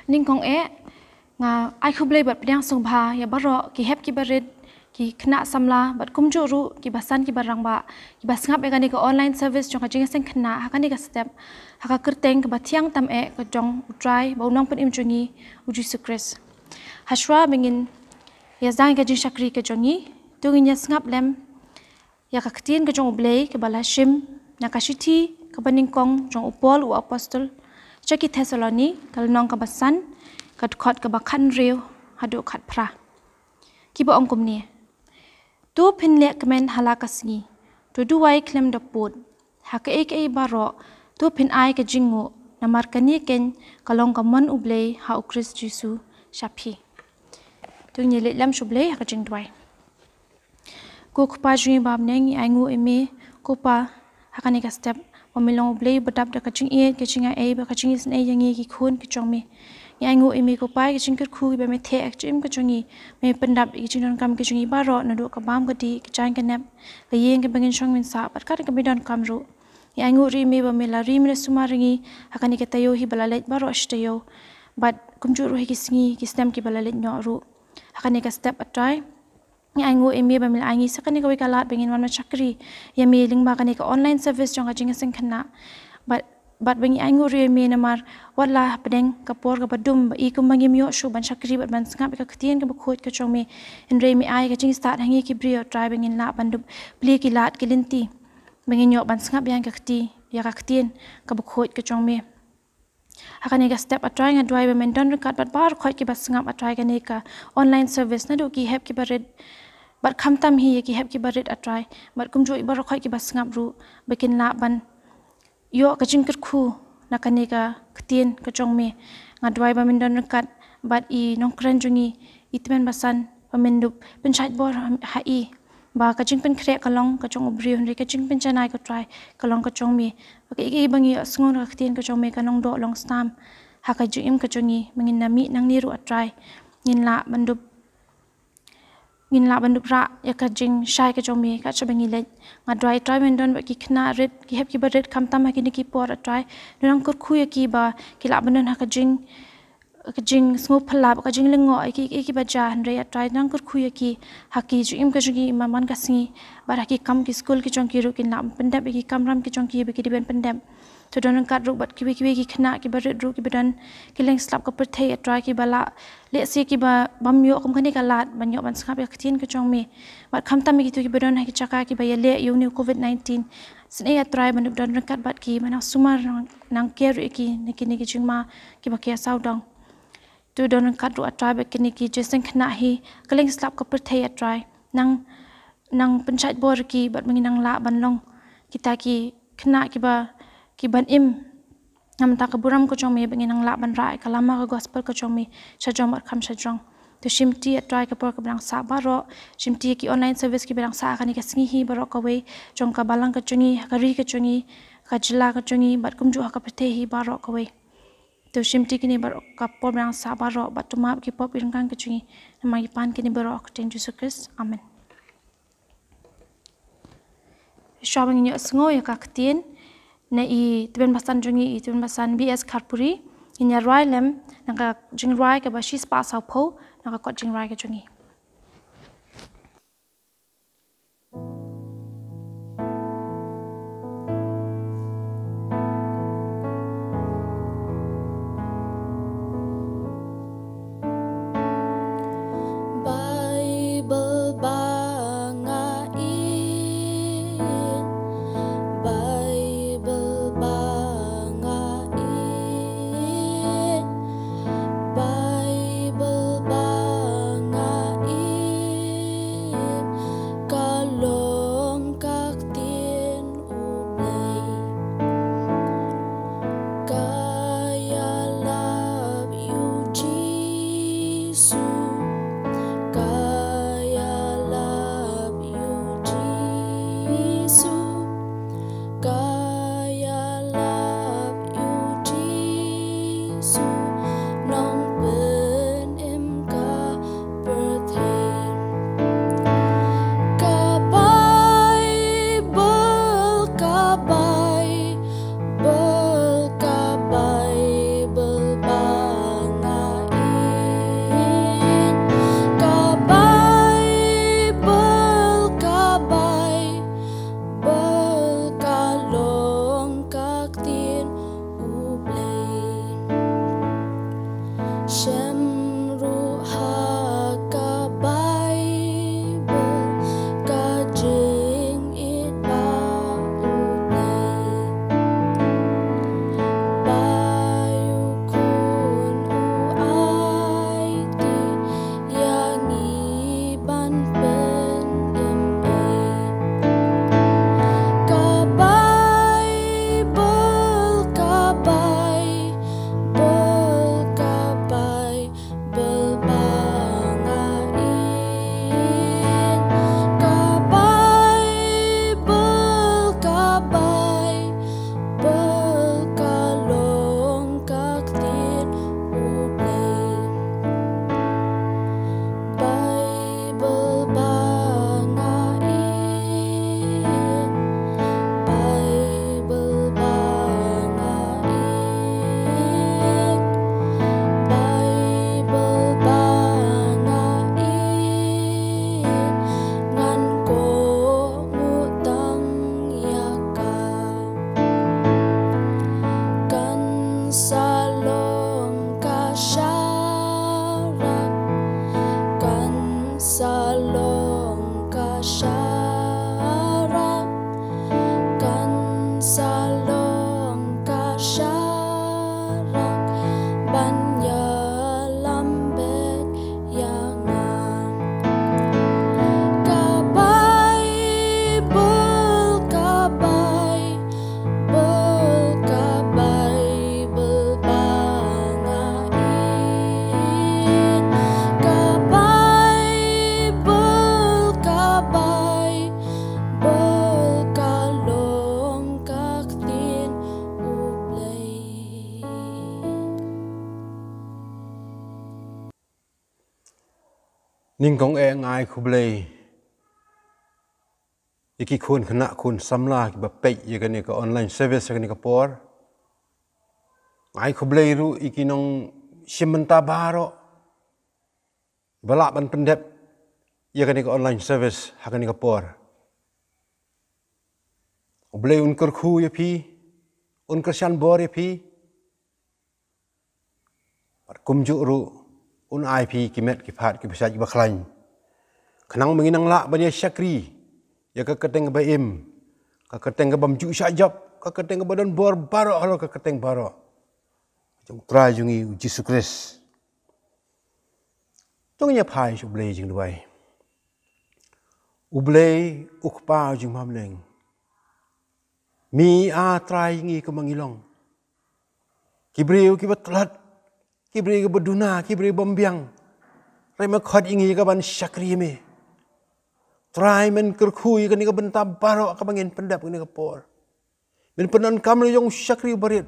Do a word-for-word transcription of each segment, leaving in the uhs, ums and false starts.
Nyngkong eh, nga ai khublei bad pdiang sngewbha ïa baroh ki hep ki barit, ki khynnah samla bad kumjuh ruh ki basan ki barangbah, ki ba sngap ïa kane ka online service jong ka jingïaseng khynnah ha kane ka step, ha ka kyrteng kaba thiang tam eh ka jong U Trai bad U Nongpynim jong ngi, U Jisu Khrist. Hashwa ba ngin ïa sdang ïa ka jingshakri ka jong ngi, to ngin ïa sngap lem ïa ka ktien ka jong U Blei kaba la shim na ka shithi kaba nyngkong jong U Paul u apostol sha ki Thessaloni, ka lynnong kaba san, ka dkhot kaba khathynriew haduh khatphra. Kiba ong kumne: To phin leh kmen ha la ka sngi, to duwai khlem da pud. Ha kaei kaei baroh to phin ai ka jingnguh, namar kane keiñ ka long ka mon U Blei ha U Khrist Jisu sha phi. To ngin leit lem sha U Blei ha ka jingduwai. Ko Kpa jong ngi ba ha bneng, ngi ainguh ïa me, ko Pa, ha kane ka step, ba me long U Blei ba dap da ka jingïeit, ka jingai, bad ka jingisynei ïa ngi ki khun ki jong me. Ngi ainguh ïa me ko Pa, ïa ka jingkyrkhu ba me theh ha ka jingim ka jong ngi, me pyndap ïa ka jingdonkam ka jong ngi baroh, naduh ka bam ka dih, ka jaiñ ka nep, ka ïing kaba ngin shong ngin sah, bad kat kaba me donkam ruh. Ngi ainguh ruh ïa me ba me la ri, me la sumar ïa ngi ha kane ka taïew hi ba la leit baroh shi taïew, bad kumjuh ruh ha ki sngi ki snem kiba la leit noh ruh. Ha kane ka step, A Trai, ngi ainguh ïa me ba me la ai ngi sa kane kawei ka lad ba ngin wan ban shakri ïa me lyngba kane ka online service jong ka jingïaseng khynnah. Bad, bad ba ngi ainguh ruh ïa me namar wat la hapdeng ka por kaba dum ba i kumba ngim ïoh shuh ban shakri bad ban sngap ïa ka ktien kaba khuid ka jong me, hynrei me ai ka jingstad ha ngi ki briew, A Trai, ba ngin lah ban dup plie ki lad ki lynti, ba ngin ïoh ban sngap ïa ka kti, ïa ka ktien kaba khuid ka jong me. Ha kane ka step, A Trai, nga duwai ba men don ryngkat bad baroh khoit kiba sngap, A Trai, kane ka online service, naduh ki hep kiba rit bad khamtam hi ïa ki hep kiba rit, A Trai, bad kumjuh ïa baroh khoit kiba sngap ruh, ba kin lah ban ïoh ka jingkyrkhu na kane ka ktien ka jong me. Nga duwai ba men don ryngkat bad i nongkren jong ngi, i Tymmen Basan, ba men dup pynshait bor ha, ha i, ba ka jingpynkhreh ka long ka jong u briew, hynrei ka jingpynjanai, ko Trai, ka long ka jong me. Ba kaei kaei ba ngi ïohsngew na ka ktien ka jong me kan long doh long snam ha ka jingim ka jong ngi, ba ngin ïa mih nangne ruh, A Trai, ngin lah ban dup, ngin lah ban dup rah ïa ka jingshai ka jong me kat shaba ngi leit. Nga duwai, A Trai, men don bad ki khynnah rit, ki hep kiba rit khamtam ha kine ki por, A Trai, nang kyrkhu ïa ki ba ki lah ban don ha ka jing ka jingsngewphylla, ka jinglyngngoh ïa ki, ïa kiba jia, hynrei, A Trai, nang kyrkhu ïa ki ha ki jingim ka jong ki man man ka sngi, bad ha ki kam ki skul ki jong ki ruh kin lah pyndep ïa ki kamram ki jong ki ba ki dei ban pyndep. To don ryngkat ruh bad kiwei kiwei ki khynnah kiba rit ruh kiba don kylleng slap ka pyrthei, A Trai, kiba la lehse kiba bym ïoh kum kane ka lad ban ïoh ban sngap ïa ka ktien ka jong me. Bad khamtam ïa kito kiba don ha ki jaka kiba ïaleh ïa une u covid nineteen. Sngewbha, A Trai, ban dup don ryngkat bad ki, ban nang sumar, nang, nang care ïa ki na kine ki jingma kiba ki ïa sawdong. To don ryngkat ruh, A Trai, bad kine ki jingïaseng khynnah hi kylleng slap ka pyrthei, A Trai. Nang, nang pynshait bor ïa ki bad ba ngin nang lah ban long kita ki khynnah kiba, ki ban im na ka bynta ka burom ka jong me, ba ngin nang lah ban rah ïa ka lama ka gospel ka jong me shajrong bad kham shajrong. To shimti, A Trai, ka por kaba dang sah baroh, shimti ïa ki online service kiba dang sah ha kane ka sngi hi baroh kawei, jong ka balang ka jong ngi, ha ka ri ka jong ngi, ha ka jylla ka jong ngi, bad kumjuh ha ka pyrthei hi baroh kawei. To shimti kine baroh, ka por ba dang sah baroh, bad to map ki pop ki ryngkang ka jong ngi. Namar ngi pan kine baroh ha ka kyrteng Jisu Khrist. Amen. Shuwa ba ngin ïohsngew ïa ka ktien na i Tymmen Basan jong ngi, i Tymmen Basan B S Kharpuri, ngin ïa rwai lem na ka jingrwai kaba shispah sawphew, na ka kot jingrwai ka jong ngi. Baibl ba nga ïeit, Baibl ba nga ïeit, Baibl ba nga Nyngkong eh nga ai khublei ïa ki khun khynnah khun samla kiba peit ïa kane ka online service ha kane ka por. Nga ai khublei ruh ïa ki nongshim bynta baroh ba lah ban pyndep ïa kane ka online service ha kane ka por. U Blei un kyrkhu ïa phi, un kyrshan bor ïa phi. Bad kumjuh ruh un ai phi ki met ki phad kiba shait kiba khlaiñ, khnang ba ngin nang lah ban ïa shakri ïa ka kyrteng kaba im, ka kyrteng kaba ym ju shah jop, ka kyrteng kaba don bor baroh halor ka kyrteng baroh. Jong u Trai jong ngi u Jisu Khrist. To ngin ïa phai sha U Blei jingduwai. U Blei u Kpa u jingmam leng, me a Trai ïa ngi kumba ngi long, ki briew kiba tlot, ki briew kiba duna, ki briew bymbiang. Rem khot ïa ngi ka ban shakri ïa me. Trai men kyrkhu ïa kane ka bynta baroh kaba ngin pyndep kane ka por. Men pyndonkam ïa u shakri barit.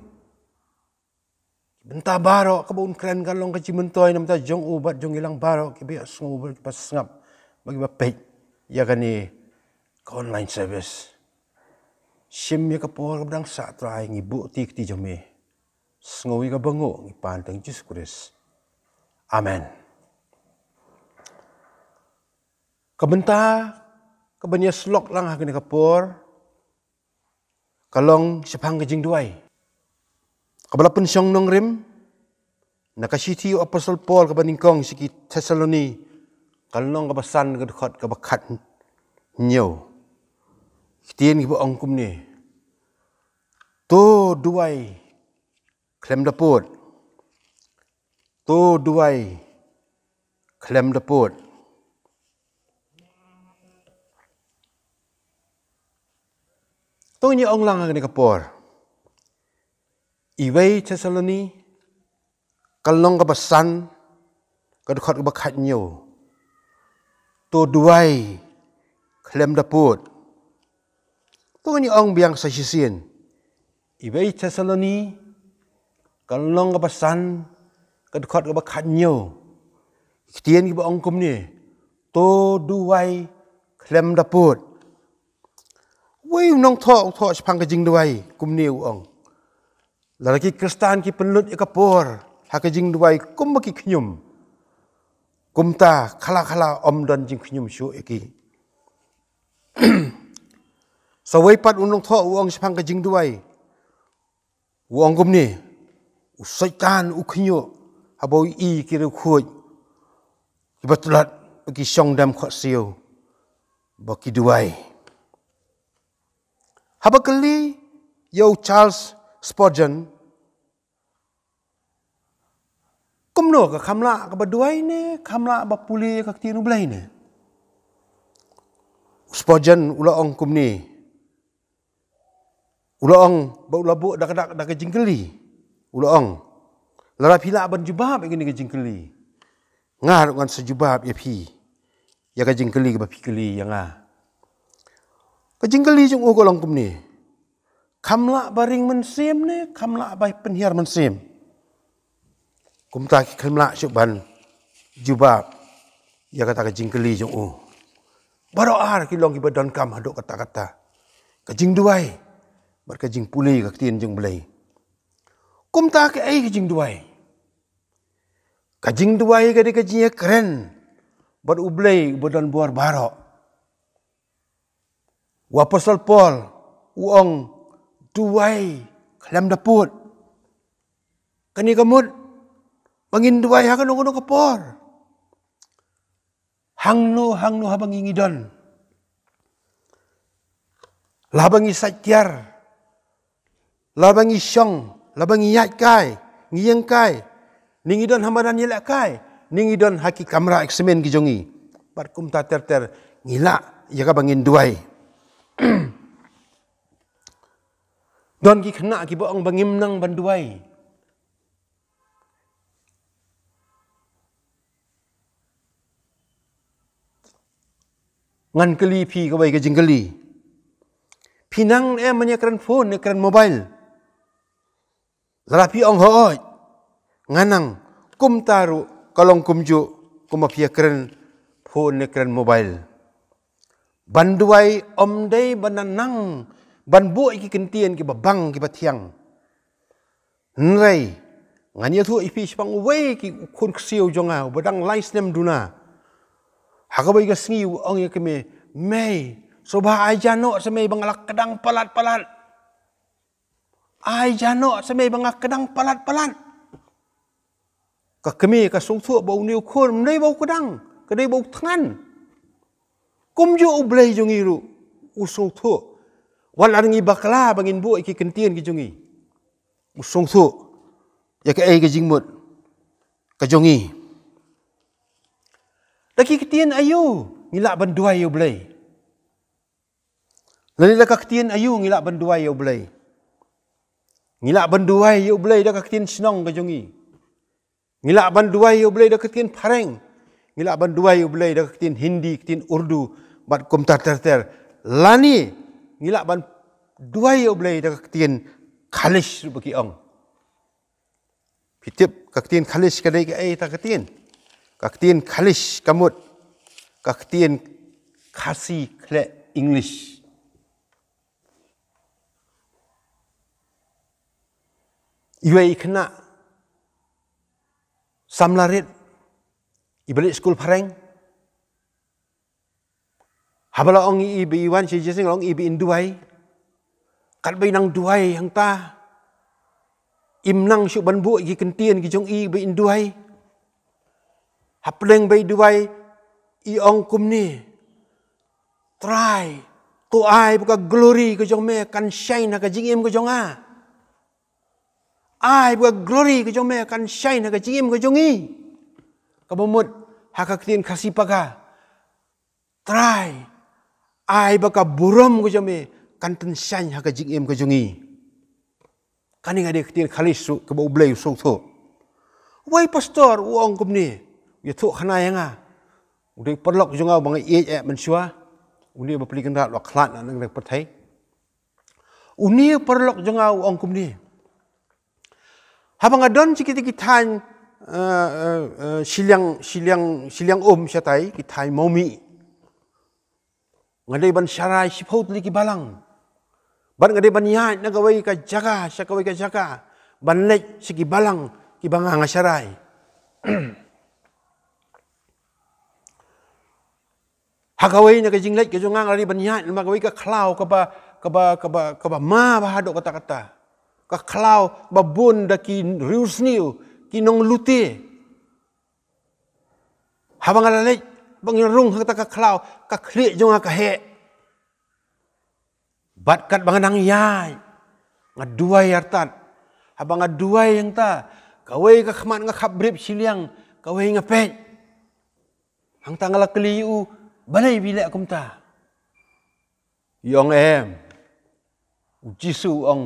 Bynta baroh kaba un kren kan long ka jingmyntoi na bynta jong u bad jong ngi lang baroh kiba ïa sngew bad kiba sngap bad kiba peit ïa kane ka online service. Shim ïa ka por kaba dang sah Trai, ngi buh ïa ka kti jong me. Sngew ïa kaba nguh ngi pan tang Jisu Khrist. Amen. Ka bynta kaban ïa slok lang ha kane ka por ka long shaphang ka jingduwai kaba la pynshong nongrim na ka shithi u Apostol Paul kaba nyngkong sha ki Thessaloni, ka lynnong kaba san ka dkhot kaba khathynñiew. Ktien kiba ong kumne: To duwai khlem da pud. To duwai khlem da pud. To ngin ong lang ha kane ka por. Iwei Thessaloni, ka lynnong kaba san, ka dkhot kaba khathynñiew. To duwai khlem da pud. To ngin ong biang sa shisien. Iwei Thessaloni, ka lynnong kaba san, ka dkhot kaba khathynñiew. Ktien kiba ong kumne: To duwai khlem da pud. Wei u nongthoh u thoh shaphang ka jingduwai kumne u ong: Lada ki Khristan ki pynlut ïa ka por ha ka jingduwai kumba ki khñium, kumta khala khala ym don jingkhñium shuh ïa ki. Sa wei pat u nongthoh u ong shaphang ka jingduwai, u ong kumne: U Soitan u khñiuh haba u ïohi ki riewkhuid kiba tlot ba ki shong dem khohsiew ba ki duwai. Haba kylli ïa u Charles Spurgeon, kumno, ka kham lah kaba duwai ne kham lah ba pule ka ktien U Blei ne? U Spurgeon u la ong kumne, u la ong, ba u la buh da ka, da ka jingkylli. U la ong: Lada phi lah ban jubab ïa kane ka jingkylli, nga ruh ngan sa jubab ïa phi ïa ka jingkylli kaba phi kylli ïa nga. Ka jingkylli jong u ka long kumne: Kham lah ba ring mynsiem ne kham lah ba pynhiar mynsiem? Kumta ki khlem lah shuh ban jubab ïa kata ka jingkylli jong u. Baroh ar ki long kiba donkam haduh katta katta: ka jingduwai bad ka jingpule ka ktien jong U Blei. Kumta kaei ka jingduwai? Ka jingduwai ka dei ka jingïakren bad U Blei uba don bor baroh. U Apostol Paul u ong: Duwai khlem da pud. Kane ka mut ba ngin duwai ha kano kano ka por, hangno hangno haba ngi ngi don, la haba ngi sait tiar, la haba ngi shong, la haba ngi ïaid kai, ngi ïeng kai, ne ngi don ha madan ïalehkai, ne ngi don ha ki kamra examine ki jong ngi, bad kumta ter ter, ngi lah ïa kaba ngin duwai. Don ki khynnah kiba ong ba ngim nang ban duwai. Ngan kylli phi kawei ka jingkylli. Phi nang ne em ban ïakren phone ne kren mobile? Lada phi ong hooid, nga nang, kumta ruh ka long kumjuh kumba phi ïakren phone ne kren mobile. Ban duwai ym dei ban nang ban buh ïa ki kyntien kiba bang kiba thiang. Hynrei ngan ïathuh ïa phi shaphang uwei ki khun ksiew jong nga uba dang lai snem duna. Ha kawei ka sngi u ong ïa ka mei, mei, sngewbha ai ja noh sha mei ba nga la kdang palat palat. Ai ja noh sha mei ba nga kdang palat palat. Ka kmie ka sngewthuh ba une u khun ym dei ba u kdang, ka dei ba u thngan. Kumjuh U Blei jong ngi ruh u sngewthuh. Wat la ngi bakla ba ngin buh ïa ki kyntien ki jong ngi, u sngewthuh ïa kaei ka jingmut ka jong ngi. Da ki ktien aïu ngi lah ban duwai ïa U Blei? Lane da ka ktien aïu ngi lah ban duwai ïa U Blei? Ngi lah ban duwai ïa U Blei da ka ktien shnong ka jong ngi. Ngi lah ban duwai ïa U Blei da ka ktien phareng. Ngi lah ban duwai ïa U Blei da ka ktien Hindi, ktien Urdu, bad kumta ter ter. Lane ngi lah ban duwai ïa U Blei da ka ktien Khalish ruh ba ki ong. Phi tip ka ktien Khalish ka dei kaei ta ka ktien? Ka ktien Khalish ka mut ka ktien Khasi khleh English. Iwei i khynnah samla rit iba leit skul phareng, haba la ong ïa i ba i wan sha jingseng, la ong ïa i ba in duwai. Katba i nang duwai hangta, im nang shuh ban buh ïa ki kyntien ki jong i ba in duwai. Hapdeng ba i duwai, i ong kumne: Trai, to ai ba ka glory ka jong me kan shine ha ka jingim ka jong nga. Ai ba ka glory ka jong me kan shine ha ka jingim ka jong ngi. Kaba mut ha ka ktien Khasi Paga: Trai, ai ba ka burom ka jong me kan pynshaiñ ha ka jingim ka jong ngi. Kane ka dei ka ktien Khalish ruh kaba U Blei u sngewthuh. Uwei pastor u ong kumne, u ïathuh khana ïa nga. U dei u paralok jong nga uba nga ïeit eh mynshuwa. Une ba pli kynrad u la khlad na nang pyrthei. Une u paralok jong nga u ong kumne: Haba nga don sha kita ki thaiñ, eh, eh, eh, shiliang, shiliang, shiliang um shatai, ki thaiñ Mawmih, nga dei ban sharai shiphew tylli ki balang. Bad nga dei ban ïaid na kawei ka jaka sha kawei ka jaka ban leit sha ki balang kiba nga nga sharai. Ha kawei na ka jingleit ka jong nga, nga la dei ban ïaid lem bad kawei ka khlaw kaba, kaba, kaba, kaba ma bha haduh katta katta. Ka khlaw ba bun da ki riewsniew, ki nonglute. Haba nga la leit, ba nga rung ha kata ka khlaw, ka khlieh jong nga ka heh. Bad katba nga nang ïaid, nga duwai artat. Haba nga duwai hangta, kawei ka khmat nga khapbrip shiliang, kawei nga peit. Hangta nga la kylli ïa u, balei phi leh kumta? I ong, em, U Jisu u ong,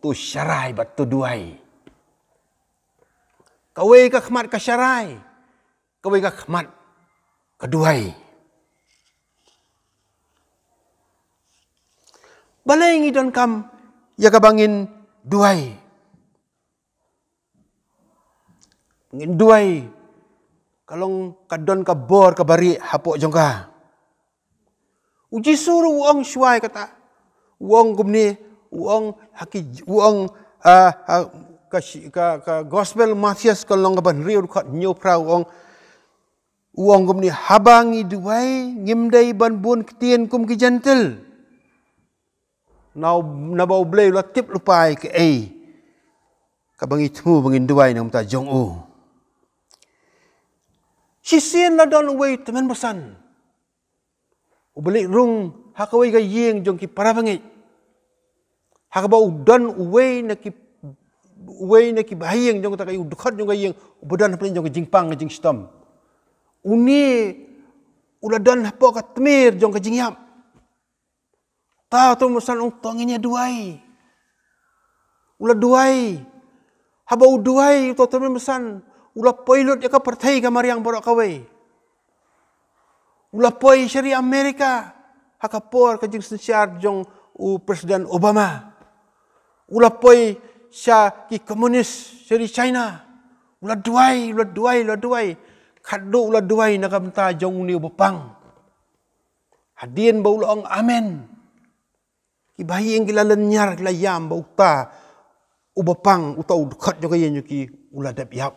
to sharai bad to duwai. Kawei ka khmat ka sharai, kawei ka khmat ka duwai. Balei ngi donkam ïa kaba ngin duwai? Ngin duwai, ka long ka don ka bor kaba rieh hapoh jong ka. U Jisu ruh u ong shuwa ïa kata. U ong kumne, u ong ha ki, u ong, ah, ah, ka shi-, ka, ka gospel Mathaios ka lynnong kaba hynriew dkhot hynñiew phra u ong, u ong kumne, haba ngi duwai, ngim dei ban bun ktien kum ki jentil. Naba U Blei u la tip lypa ïa kaei kaba ngi thmu ba ngin duwai na ka bynta jong u. Shisien la don uwei u tymmen basan uba leit rung ha kawei ka ïing jong ki para bangeit. Ha kaba u don uwei na ki, uwei na ki bahaïing jong kata ka ïing, u dkhot jong ka ïing, uba don hapdeng jong ka jingpang ka jingshitom. Une u la don hapoh ka tmier jong ka jingïap. Ta u tymmen basan u ong, to ngin ïa duwai. U la duwai. Haba u duwai, u tymmen basan, u la poi lut ïa ka pyrthei ka mariang baroh kawei. U la poi sha ri Amerika ha ka por ka jingsynshar jong u President Obama. U la poi sha ki komunis sha ri China. U la duwai, u la duwai, u la duwai. Khadduh u la duwai na ka bynta jong une u bapang. Hadien ba u la ong amen, ki bahaïing ki la lynñiar, ki la ïam ba uta u bapang, uta u dkhot jong ka ïing jong ki, u la dep ïap.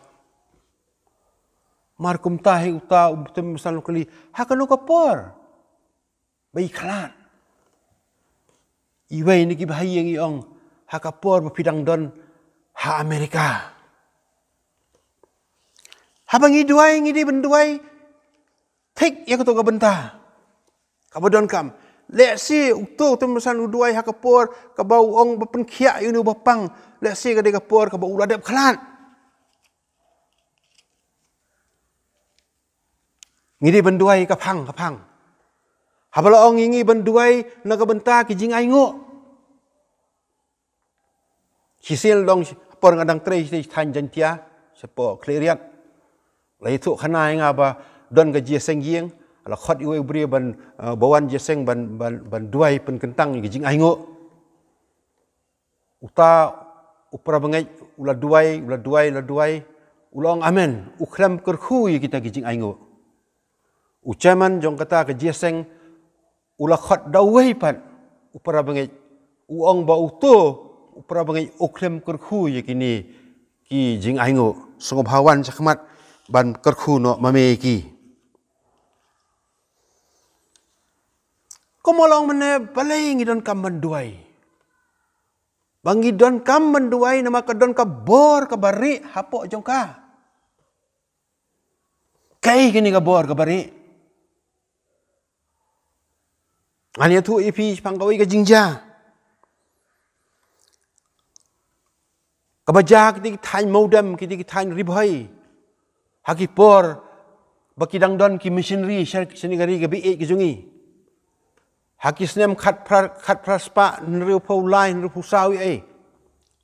Namar kumta hi uta u Kynrad Mawdem u kylli, ha kano ka por ba i khlad? Iwei na ki bahaïing i ong, ha ka por ba phi dang don ha Amerika. Haba ngi duwai, ngi dei ban duwai thik ïa kato ka bynta kaba donkam. Lehse uto u Kynrad Mawdem u duwai ha ka por kaba u ong ba pynkhiah ïa une u bapang, lehse ka dei ka por kaba u la dep khlad. Ngi dei ban duwai ka phang ka phang. Haba la ong ïa ngi ban duwai na ka bynta ki jingainguh, shisien la dang, por nga dang trei sha thaiñ Jaintia, shapoh Khliehriat, la ïathuh khana ïa nga ba don ka jingïaseng ïing, la khot iwei u briew ban, eh, ba wan jingïaseng ban, ban, ban duwai pynkyntang ïa ki jingainguh. Uta u parabangeit u la duwai, u la duwai, u la duwai, u la ong amen, u khlem kyrkhu ïa kita ki jingainguh. U chairman jong kata ka jingïaseng u la khot da uwei pat u parabangeit, u ong ba uto u parabangeit u khlem kyrkhu ïa kine ki jingainguh. Sngewbha wan shakhmat ban kyrkhu noh ma me ïa ki. Kumba long mynne, balei ngi donkam ban duwai? Ba ngi donkam ban duwai namar ka don ka bor kaba rieh hapoh jong ka. Kaei kane ka bor kaba rieh? Ngan ïathuh ïa phi shaphang kawei ka jingjia kaba jia ha kita ki thaiñ Mawdem, kita ki thaiñ Ri Bhoi, ha ki por ba ki dang don ki missionary sha, shane ka ri kaba ïeit ka jong ngi. Ha ki snem khatphra, khatphra spah hynriewphew lai, hynriewphew saw ïa ei,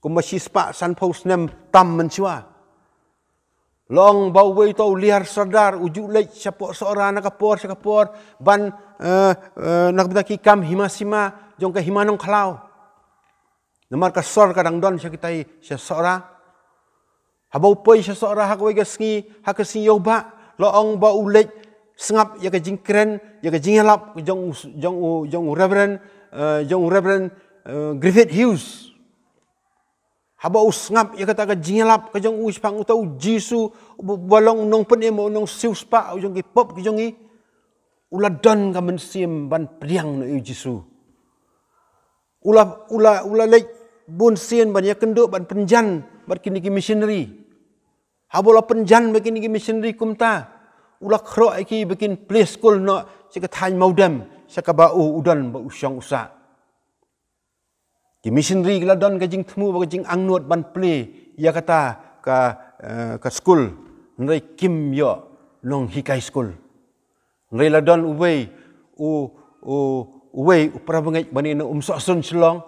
kumba shispah sanphew snem tam mynshuwa, la ong ba uwei uta u Liar Sardar u ju leit shapoh Sohra na ka por sha ka por ban, eh, eh, na ka bynta ki kam hima sima jong ka Hima Nongkhlaw. Namar ka sor ka dang don sha kitai, sha Sohra. Haba u poi sha Sohra ha kawei ka sngi, ha ka sngi Ïewbah, la ong ba u leit sngap ïa ka jingkren, ïa ka jingïalap jong u, jong u, jong u Reverend, eh, jong u Reverend, eh, Griffith Hughes. Haba u sngap ïa kata ka jingïalap ka jong u shaphang uta u Jisu, ba, ba long u nongpynim, u nongsiewspah u jong ki pop ki jong ngi, u la don ka mynsiem ban pdiang noh ïa u Jisu. U la, u la, u la leit bunsien ban ïakynduh, ban pynjan bad kine ki missionary. Haba u la pynjan bad kine ki missionary kumta, u la khroh ïa ki ba kin plie skul noh sha ka thaiñ Mawdem, sha kaba u, u don ba u shong u sah. Ki missionary ki la don ka jingthmu bad ka jingangnud ban plie ïa kata ka, eh, ka skul. Hynrei kim ïoh nonghikai skul. Hynrei la don uwei u, u, uwei u parabangeit ba na Umsohsun Shillong.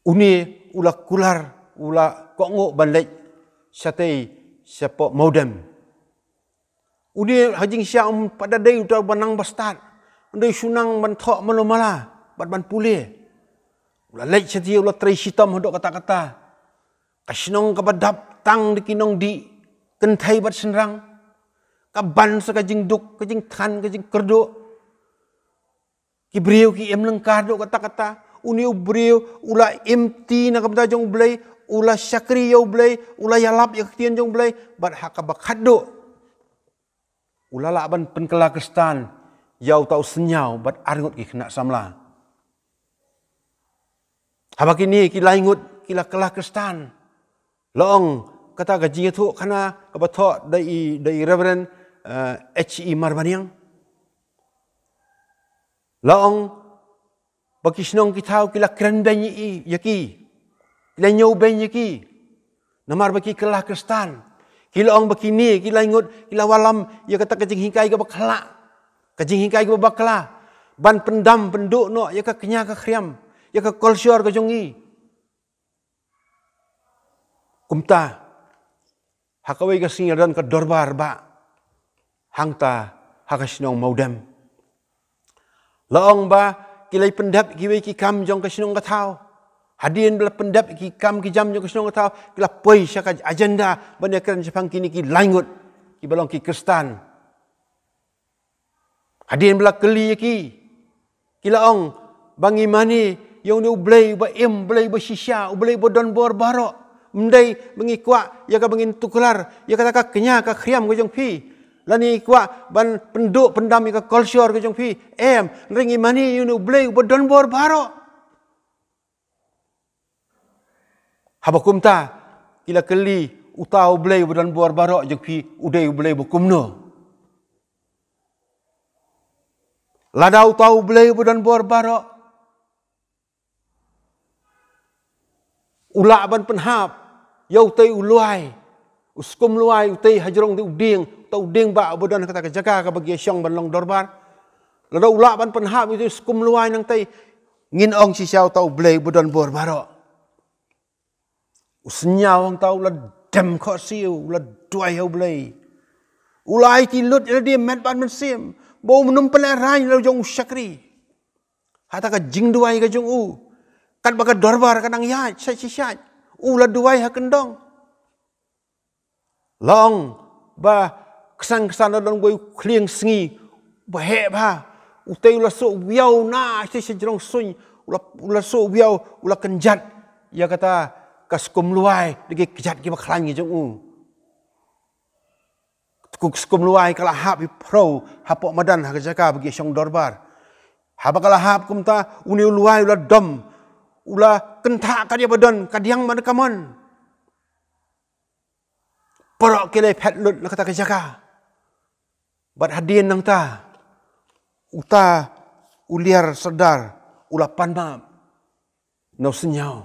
Une u la kular, u la kohnguh ban leit shatei shapoh Mawdem. Une ha jingshisha um pat da dei uta uba nang ba stad. Um dei shu nang ban thoh mano mala bad ban pule. U la leit shatai, u la trei shitom haduh katta katta. Ka shnong kaba dap tang da ki nongdih kynthei bad shynrang. Ka ban sa ka jingduk, ka jingthan, ka jingkyrduh. Ki briew ki im lyngkar haduh katta katta. Une u briew u la im ti na ka bynta jong U Blei, u la shakri ïa U Blei, u la ïalap ïa ka ktien jong U Blei, bad ha kaba khatduh u la lah ban pynkylla Khristan ïa uta u synñiaw bad arngut ki khynnah samla. Haba kine ki lai ngut ki la kylla Khristan, la ong kata ka jingïathuh khana kaba thoh da i, da i Reverend, eh, H E Marbaniang. La ong ba ki shnong ki thaw ki la kren beiñ ïa ki, ki la ñiew beiñ ïa ki. Namar ba ki kylla Khristan. Ki la ong ba kine ki lai ngut ki la wallam ïa kata ka jinghikai kaba khlah, ka jinghikai kaba bakla, ban pyndam pynduh noh ïa ka kñia ka khriam, ïa ka kolshor ka jong ngi. Kumta ha kawei ka sngi la don ka dorbar bah hangta ha ka shnong Mawdem. La ong ba ki la pyndep kiwei ki kam jong ka shnong ka thaw. Hadien ba la pyndep ki kam ki jam jong ka shnong ka thaw, ki la poi sha ka agenda ban ïakren shaphang kine ki laingut kiba long ki Khristan. Hadien ba la kylli ïa ki, ki la ong ba ngi mane ïa une U Blei uba im, U Blei uba shisha, U Blei uba don bor baroh. Ym dei ba ngi kwah ïa kaba ngin tuklar ïa kata ka kñia ka khriam ka jong phi, lane ngi kwah ban pynduh pyndam ïa ka kolshor ka jong phi. Em, hynrei ngi mane ïa une U Blei uba don bor baroh. Haba kumta, ki la kylli, uta U Blei uba don bor baroh jong phi u dei U Blei ba kumno? Lada uta U Blei uba don bor baroh u lah ban pynhap ïa utei u luwai, u skum luwai utei hajrong te u dieng, uta u dieng ba uba don ha kata ka jaka kaba ki ïa shong ban long dorbar. Lada u lah ban pynhap ïa utei u skum luwai nangtei, ngin ong shisha uta U Blei uba don bor baroh. U Synñiaw hangta u la dem khohsiew, u la duwai ha U Blei. U la aiti lut ïa lade met bad mynsiem ba un ym pynlehrain ïa la u jong u shakri. Hata ka jingduwai ka jong u, katba ka dorbar ka dang ïaid shait shait shait, u la duwai ha kyndong. La ong ba ksan ksan la don uwei u khlieng sngi uba heh bha. Utei u la shu wiaw na sha sha jrong suiñ, u la, u la shu wiaw, u la kynjat ïa kata ka skum luwai da ki kjat kiba khlaiñ ki jong u. Ka skum luwai ka la hap ïa phrau hapoh madan ha ka jaka ba ki shong dorbar. Haba ka la hap kumta, une u luwai u la dom, u la kynthah kat ïa ba don, ka diang ban kamon. Baroh ki la phet lut na kata ka jaka. Bad hadien nangta, uta u Liar Sordar u la pan map na u Synñiaw.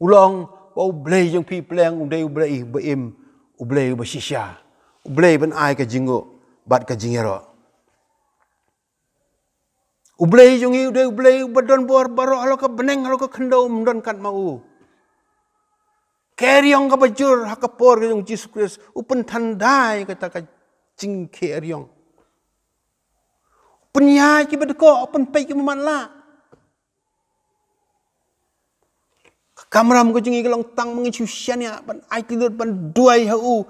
U la ong ba U Blei jong phi Pylliang u dei U Blei ba im, U Blei uba shisha, U Blei ban ai ka jingnguh bad ka jingïaroh. U Blei jong ngi u dei U Blei uba don bor baroh, halor ka bneng halor ka khyndew ym don kat ma u. Ka eriong kaba jur ha ka por ka jong u Jisu Khrist, u pynthandai kata ka jingkhie eriong. U pynïaid kiba dkoh, u pynpeit kiba matlah. Ka kamram ka jong ngi ka long tang ba ngin shu shaniah ban aiti lut ban duwai ha u,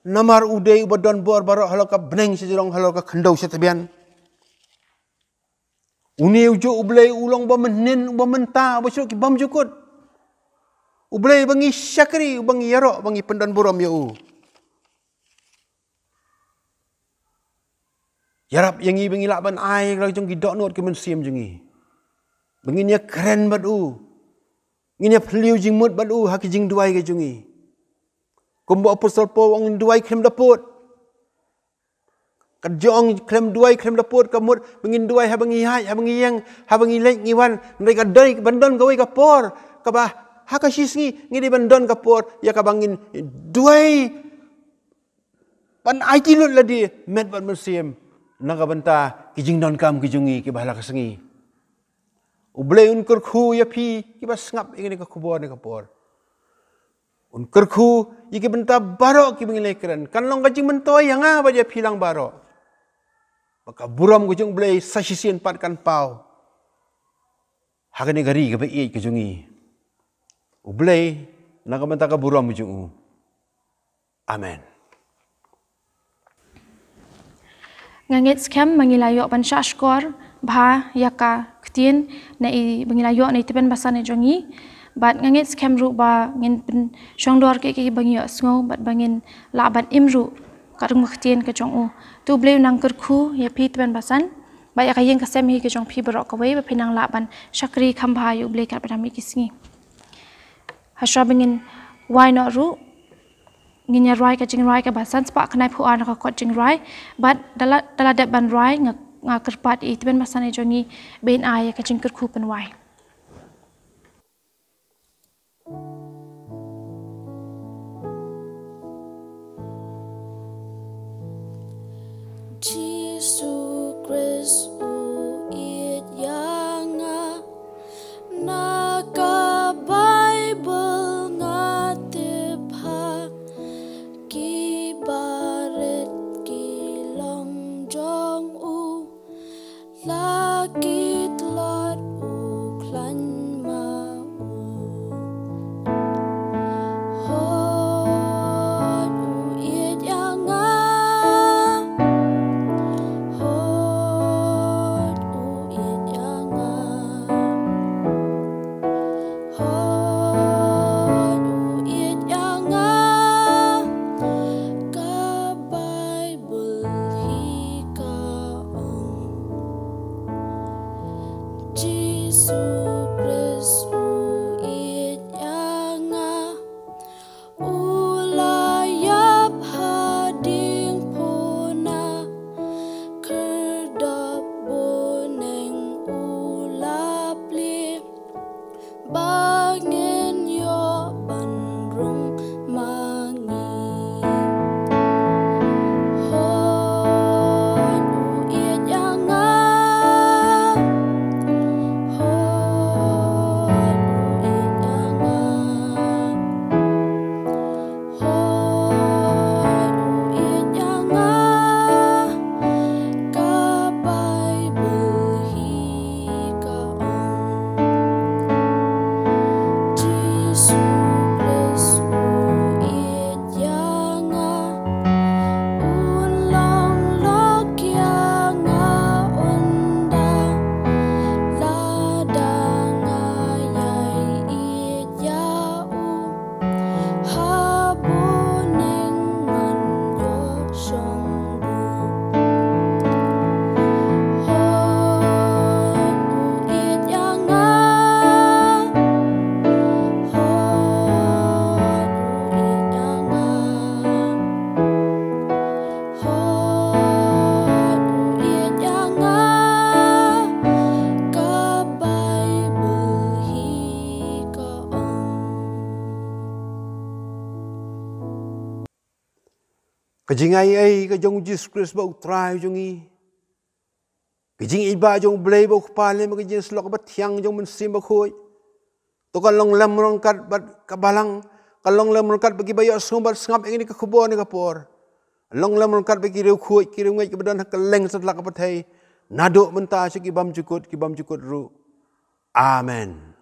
namar u dei uba don bor baroh halor ka bneng sha jrong, halor ka khyndew sha tbian. Une ujuh U Blei u long uba mynhynnin, uba mynta, uba shu ki bymjukut. U Blei ba ngi shakri, uba ngi ïaroh, ba ngi pyndon burom ïa u. Ïarap ïa ngi ba ngi lah ban ai la jong ki dohnud ki mynsiem jong ngi, ba ngin ïakren bad u, ngin ïaphylliew jingmut bad u ha ki jingduwai ki jong ngi. Kumba u Apostol Paul u ong, ngin duwai khlem da pud. Ka jong khlem duwai khlem da pud ka mut ba ngin duwai haba ngi ïaid, haba ngi ïeng, haba ngi leit ngi wan. Hynrei ka dei ban don kawei ka por kaba ha ka shisngi ngi dei ban don ka por ïa kaba ngin duwai ban aiti lut lade met bad mynsiem na ka bynta ki jingdonkam ki jong ngi kiba ha la ka sngi. U Blei un kyrkhu ïa phi kiba sngap ïa kane ka khubor ne ka por. Un kyrkhu ïa ki bynta baroh kiba ngi la kren. Kan long ka jingmyntoi ïa nga bad ïa phi lang baroh ba ka burom ka jong U Blei sa shisien pat kan paw ha kane ka ri kaba ïeit ka jong ngi. U Blei na ka bynta ka burom ka jong u. Amen. Nga ngeit skhem ba ngi la ïoh ban shah shkor bha ïa ka ktien na i ba ngi la ïoh na i tymmen basan i jong ngi. Bad nga ngeit skhem ruh ba ngin pynshongdor ïa ki ba ngi ïohsngew bad ba ngin lah ban im ruh katkum ka ktien ka jong u. To U Blei un nang kyrkhu ïa phi tymmen basan bad ïa ka ïing ka sem hi ka jong phi baroh kawei, ba phin nang lah ban shakri kham bha ïa U Blei katba dang mih ki sngi. Hashwa ba ngin wai noh ruh, ngin ïa rwai ka jingrwai kaba san spah khyndai phew ar na ka kot jingrwai. Bad da la, da la dep ban rwai, nga, nga kyrpad ïa i tymmen basan i jong ngi ba in ai ïa ka jingkyrkhu pynwai. Jisu Khrist u ïeit ïa nga. Na ka Baibl nga tip ha ki barit ki long jong u. La ki tlot u khlaiñ ma u Jisu Khrist u ïeit ïa nga, u la ïap ha diengphna, khyrdop bneng u la plie, ba ngin ïoh ban rung ma ngi. Hooid u ïeit ïa nga. Hooid u ïeit ïa nga. Hooid u ïeit ïa nga. Ka Baibl hi ka ong, Jisu Khrist u ïeit ïa nga, un long lok ïa nga, un da lada nga ïai ïeit ïa u, ha bneng ngan ïoh shong buh. Hooid u ïeit ïa nga. Hooid u ïeit ïa nga. Hooid u ïeit ïa nga. Ka Baibl hi ka ong. Ka jingaiei ka jong u Jisu Khrist ba u Trai jong ngi, ka jingïeit ba jong u Blei ba u Kpa lem, ka jingïasyllok ba thiang jong u Mynsiem Bakhuid, to kan long lem ryngkat bad ka Balang, kan long lem ryngkat bad kiba ïohsngew bad sngap ïa kane ka khubor ne ka por, long lem ryngkat bad ki riewkhuid ki riewngeit kiba don ha kylleng satlak ka pyrthei, naduh mynta sha ki bymjukut ki bymjukut ruh. Amen.